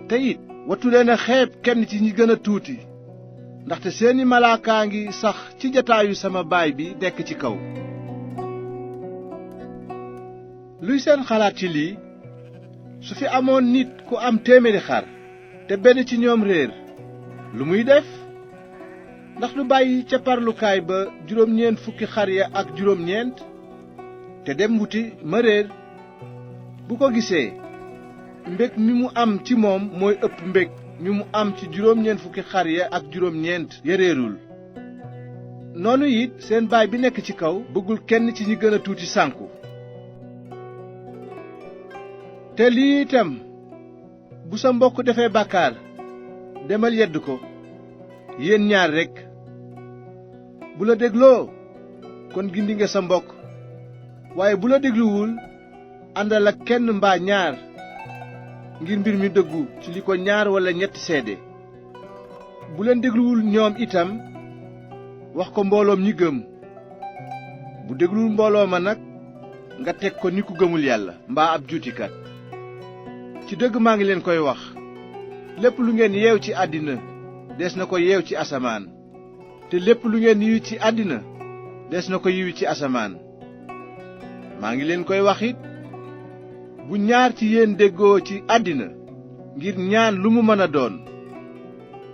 te it wattu leen a xeeb kenn ci ñi gën a tuuti ndaxte seeni malaakaa ngi sax ci jataayu sama baay bi nekk ci kaw. luy seen xalaat ci lii? su fi amoon nit ku am 100 xar te benn ci ñoom réer lu muy def? ndax du bàyyi ca parlukaay ba 90 xar ya ak 9 te dem wuti ma réer? bu ko gisee mbég mi mu am ci moom mooy ëpp mbég mi mu am ci 90 xar ya ak 9 ya réerul. noonu it seen baay bi nekk ci kaw bëggul kenn ci ñi gën a tuuti sànku. te lii itam bu sa mbokk defee bàkkaar demal yedd ko yéen ñaar rekk. bu la dégloo kon gindi nga sa mbokk, waaye bu la dégluwul àndal ak kenn mbaa ñaar ngir mbir mi dëggu ci li ko 2 walla 3 seede. bu leen dégluwul ñoom itam wax ko mbooloom ñi gëm. bu dégluwul mbooloo ma nag nga teg ko ni ku gëmul yàlla mbaa ab juutikat. ci dëgg maa ngi leen koy wax, lépp lu ngeen yeew ci àddina des na ko yeew ci asamaan, te lépp lu ngeen yiwi ci àddina des na ko yiwi ci asamaan. maa ngi leen koy wax it, bu 2 ci yéen déggoo ci àddina ngir ñaan lu mu mën a doon,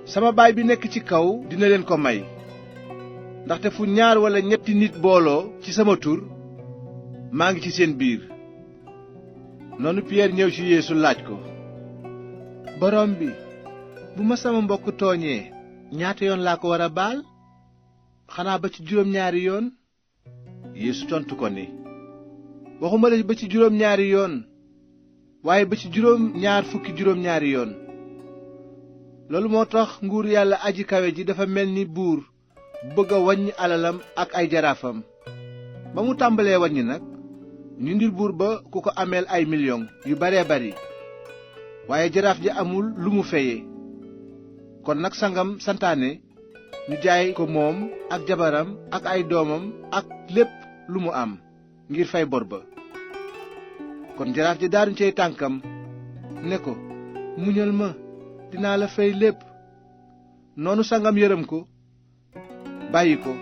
sama baay bi nekk ci kaw dina leen ko may. ndaxte fu 2 walla 3 nit booloo ci sama tur maa ngi ci seen biir. noonu Piyeer ñëw ci Yeesu laaj ko, borom bi, bu ma sama mbokk tooñee ñaata yoon laa ko war a baal? xanaa ba ci 2 yoon? Yeesu tontu ko ni, waxuma la ba ci 2 yoon, waaye ba ci 2 yoon. loolu moo tax nguur yàlla aji kawe ji dafa mel ni buur bëgg a waññi alalam ak ay jaraafam. ba mu tàmbalee waññi nag ñu ndil buur ba ku ko ameel ay million yu baree bari, waaye jaraaf ji amul lu mu feye. kon nag sangam santaane ñu jaay ko moom ak jabaram ak ay doomam ak lépp lu mu am ngir fay bor ba. kon jaraaf ji daanu cay tànkam ne ko, muñal ma, dinaa la fay lépp. noonu sangam yërëm ko, bàyyi ko,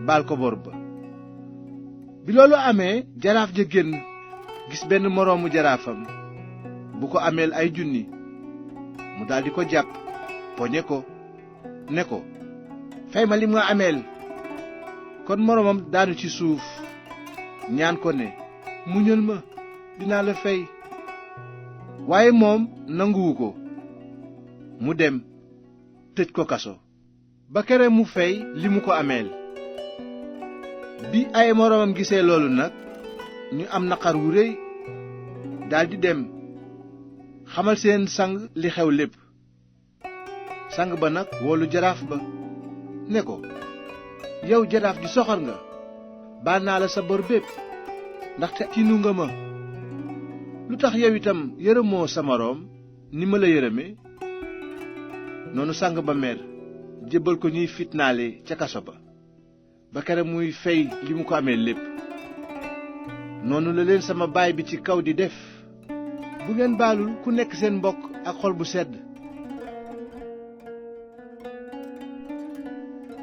baal ko bor ba. bi loolu amee jaraaf ja génn gis benn moroomu jaraafam bu ko ameel ay junni. mu daldi ko jàpp poñe ko ne ko, fay ma li nga ameel. kon moroomam daanu ci suuf ñaan ko ne, muñal ma, dinaa la fay. waaye moom nanguwu ko. mu dem tëj ko kaso ba kere mu fay li mu ko ameel. bi ay moroomam gisee loolu nag ñu am naqar wu réy, daldi dem xamal seen sang li xew lépp. sang ba nag woolu jaraaf ba ne ko, yow jaraaf ji soxor nga, baal naa la sa bor bépp ndaxte tiinu nga ma. lu tax yow itam yërëmoo sa moroom ni ma la yërëme? noonu sang ba mer jébbal ko ñuy fitnaale ca kaso ba kere muy fey li mu ko amee lépp. noonu la leen sama baay bi ci kaw di def bu ngeen baalul ku nekk seen mbokk ak xol bu sedd.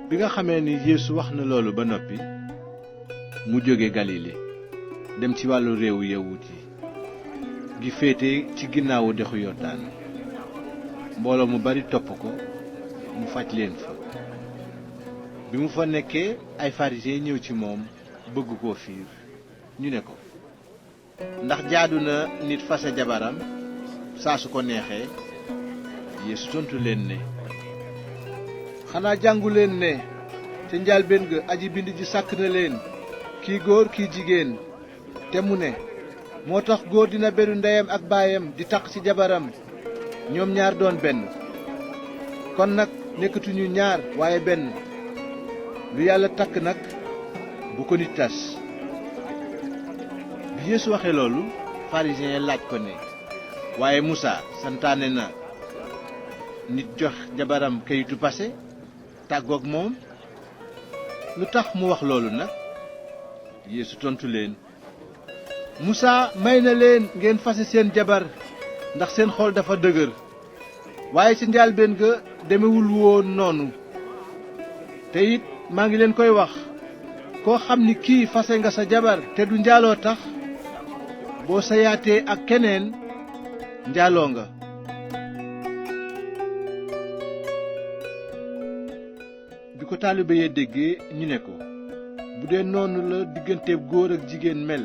bi nga xamee ni Yeesu wax na loolu ba noppi, mu jóge Galile dem ci wàllu réewu yawut yi gi féete ci ginnaawu dexu Yordaan. mbooloo mu bari topp ko mu faj leen fa. bi mu fa nekkee ay farisiyen ñëw ci moom bëgg koo fiir. ñu ne ko, ndax jaadu na nit fase jabaram saa su ko neexee? Yeesu tontu leen ne, xanaa jàngu leen ne ca njaalbéen ga aji bind ji sàkk na leen kii góor kii jigéen, te mu ne, moo tax góor dina beru ndeyam ak baayam di taq ci jabaram, ñoom ñaar doon benn. kon nag nekkatuñu ñaar waaye benn. lu yàlla takk nag bu ko nit tas. bi Yeesu waxee loolu pharisien laaj ko ne, waaye Musaa santaane na nit jox jabaram kayitu pase tàggook moom. lu tax mu wax loolu nag? Yeesu tontu leen, Musaa may na leen ngeen fase seen jabar ndax seen xol dafa dëgër, waaye ca njaalbéen ga demewul woon noonu. te it maa ngi leen koy wax, koo xam ni kii fase nga sa jabar te du njaaloo tax, boo sayaatee ak keneen njaaloo nga. bi ko taalibe ya déggee ñu ne ko, bu dee noonu la diggante góor ak jigéen mel,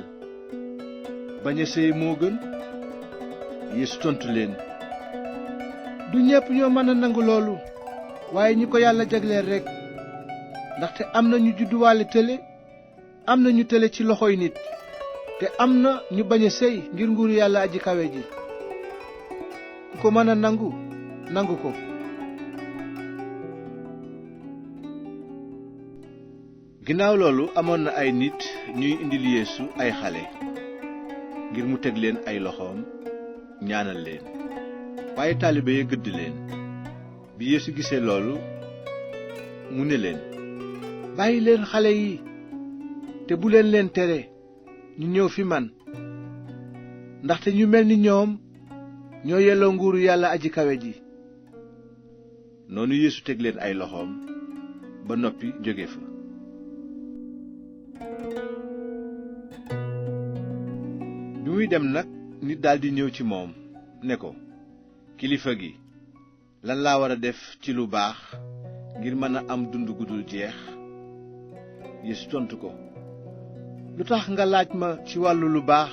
bañ a séy moo gën. Yeesu tontu leen, du ñépp ñoo mën a nangu loolu, waaye ñi ko yàlla jagleel rekk. ndaxte am na ñu judduwaale tële, am na ñu tële ci loxoy nit, te am na ñu bañ a séy ngir nguuru yàlla aji kawe ji. ku ko mën a nangu nangu ko. ginnaaw loolu amoon na ay nit ñuy indil Yeesu ay xale ngir mu teg leen ay loxoom ñaanal leen, waaye taalibe ya gëdd leen. bi Yeesu gisee loolu mu ne leen, bàyyi leen xale yi te bu leen leen tere ñu ñëw fi man, ndaxte ñu mel ni ñoom ñoo yelloo nguuru yàlla aji kawe ji. noonu Yeesu teg leen ay loxoom ba noppi jóge fa. bi muy dem nag nit daldi ñëw ci moom ne ko, kilifa gi, lan laa war a def ci lu baax ngir mën a am dund gu dul jeex? Yeesu tontu ko, lu tax nga laaj ma ci wàllu lu baax?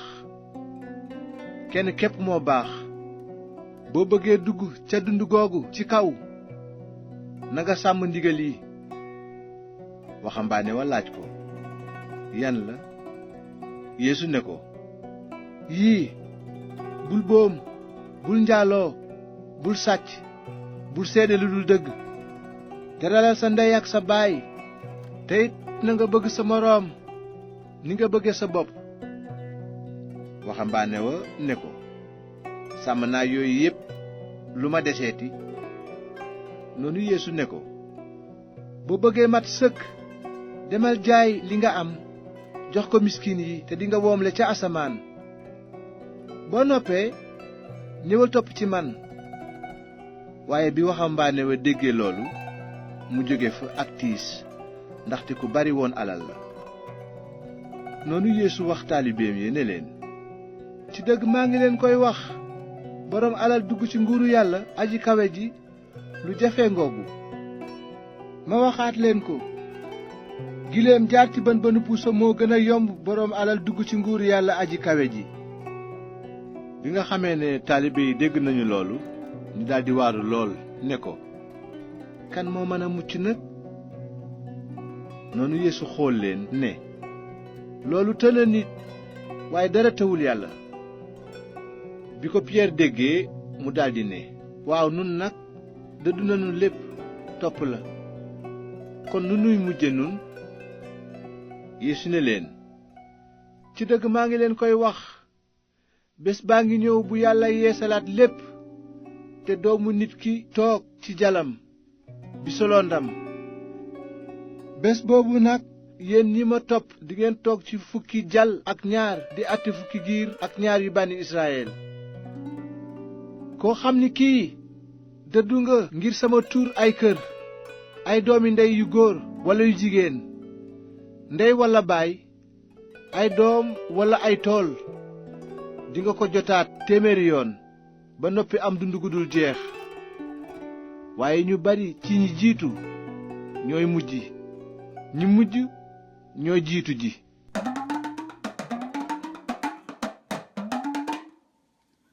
kenn képp moo baax. boo bëggee dugg ca dund googu ci kaw, nanga sàmm ndigal yi. waxambaane wa laaj ko, yan la? Yeesu ne ko, yii: bul boom, bul njaaloo, bul sàcc, bul seede lu dul dëgg, teralal sa ndey ak sa baay, te it na nga bëgg sa moroom ni nga bëgge sa bopp. waxambaane wa ne ko, sàmm naa yooyu yépp, lu ma deseeti? noonu Yeesu ne ko, boo bëggee mat sëkk, demal jaay li nga am, jox ko miskin yi, te dinga woomle ca asamaan. boo noppee, ñëwal topp ci man. waaye bi waxambaane wa déggee loolu, mu jóge fa ak tiis, ndaxte ku bari woon alal la. noonu Yeesu wax taalibeem yi ne leen, ci dëgg maa ngi leen koy wax, boroom alal dugg ci nguuru yàlla aji kawe ji lu jafe ngoogu. ma waxaat leen ko, giléem jaar ci bën bënu puso moo gën a yomb boroom alal dugg ci nguuru yàlla aji kawe ji. bi nga xamee ne taalibe yi dégg nañu loolu, ñu daldi waaru lool ne ko, kan moo mën a mucc nag? noonu Yeesu xool leen ne, loolu tëna nit, waaye dara tëwul yàlla. bi ko Piyeer déggee, mu daldi ne, waaw, nun nag dëddu nañu lépp topp la, kon nu nuy mujje nun? Yeesu ne leen, ci dëgg maa ngi leen koy wax, bés baa ngi ñëw bu yàlla yeesalaat lépp, te doomu nit ki toog ci jalam bi solo ndam. bés boobu nag yéen ñi ma topp dingeen toog ci fukki jal ak ñaar di àtte fukki giir ak ñaar yu bànni Israyel. koo xam ni kii dëddu nga ngir sama tur ay kër, ay doomi ndey yu góor walla yu jigéen, ndey walla baay, ay doom walla ay tool, dinga ko jotaat téeméeri yoon ba noppi am dund gu dul jeex. waaye ñu bari ci ñi jiitu ñooy mujj, ñi mujj ñooy jiitu ji.